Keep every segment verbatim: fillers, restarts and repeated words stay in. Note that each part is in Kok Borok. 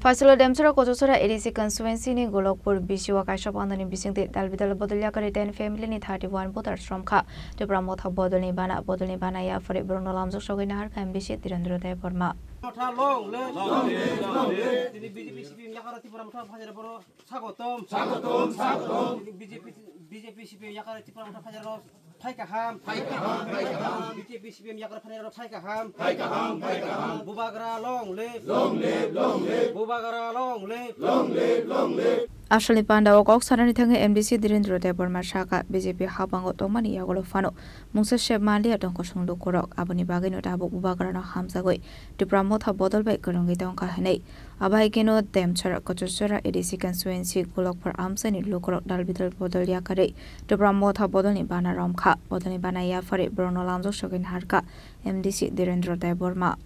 Phaisalo Demchara Kochusora A D C constituency ni Golokpur B C o kaisa pandani bisingtwi dalbidal bodol yakarwi ten family ni thirty one voters romkha. Tipra Motha bodolni bana, bodolni bana yaphari borokno lamjak sogwi naharkha M D C Dhirendra Debbarma. Motha long live. Long live, long live. Tini B J P C P M yakara Tipra Motha phajar boro sagotom. Sagotom, sagotom. Tini B J P, B J P C P M yakara Tipra Motha phajar Phai kaham, phai kaham, phai kaham. B J P C P M yakra phanai rok phai kaham, phai kaham, phai kaham. Bubagra long live, long live, long live. Bubagra long live, long live, long live. Asalni panda o kok sanani thangwi M D C Dhirendra Debbarma sakha, B J P habango tongmani yagulo phano mungsa sep manliya tong kosong lukurok, aboni bagwino tabuk Bubagrano hamjagwi Tipra Motha bodol bai kwrwngwi tongkha hwnwi. Abo hai kheno Demchara Kochusora A D C constituency Golokpur amchaini lukurok dalbidal bodol yakarwi Tipra Motha bodolni bana romkha. Bodolni bana yaphari borokno lamjak sogwi naharkha M D C Dhirendra Debbarma.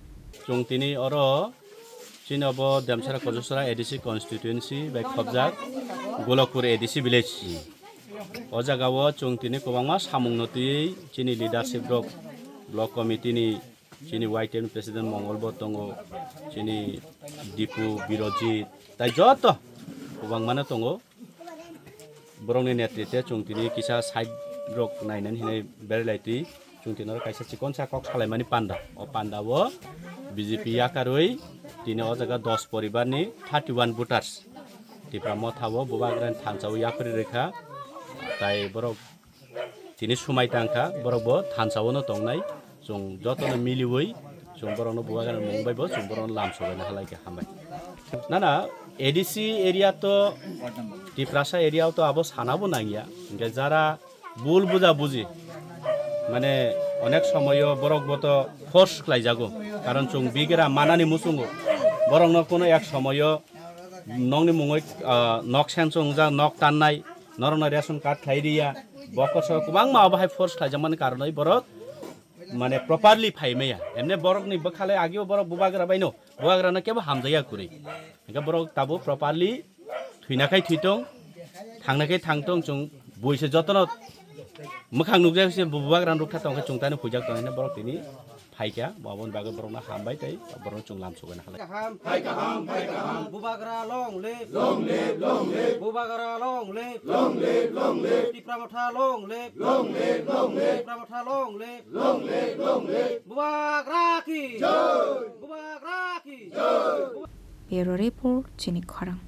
Chwng tini oro chini obo Demchara Kochusora A D C constituency bai khobjak Golokpur A D C village. O jagao chwng tini kwbangma samungno twiwi chini leadership rok, block committee ni chini Y T N president Mongol bo tongo, chini Dipu, Birojit, tai joto kwbangmano tongo. Borokni netrite chwng tini kisa side rok nainani hinwi berai lai twi. Chwng tini oro kaisa chikonsa kok salaimani panda. O panda o B J P yakarwi tini o jaga dos poribarni thirty one voters Tipra Motha o Bubagrani thansa o yapri rwkha. Tai borok tini swmai tangkha, borok bo thansa o no tongnai. Chwng jotono miliwi chwng borokno Bubagrani mung bai bo chwng borokno lamsobaina halai khe hambai. Nana A D C area to Tiprasa area to abo sana bo nangya. Hingke jara bul buja buji mane onek somoyo borok bo to force khlaijago. Karon chwng bigra manani muchungo borokno kono ek somoyo nokni mungwi, ah, nok seng chwngjak, nok tannai, norokno ration card khlai riya, bokoso kwbangma obo hai force khlaijakmani karonwi borok mane properly phai maya. Emne borokni bwkhalai agio borok Bubagra baino, Bubagrano kebo hamjaya kwrwi. Hingke borok tabuk properly thwina khai thwitong, thangna khai thangtong, chwng buise jotono mwkhang nukjak se Bubagrano rwktha tongkhe chwng tani huijak tongkhe borok tini phaikha, bo aboni bagwi borokno hambai tei borokno chwng lamsogo na halai. Kaham, phai kaham, phai kaham. Bubagra long live. Long live, long live. Bubagra long live. Long live, long live. Tipra Motha long live. Long live, long live. Tipra Motha long live. Long live, long live. Bubagra ki jai. Bubagra ki jai. Bureau Report, Chini Khorang.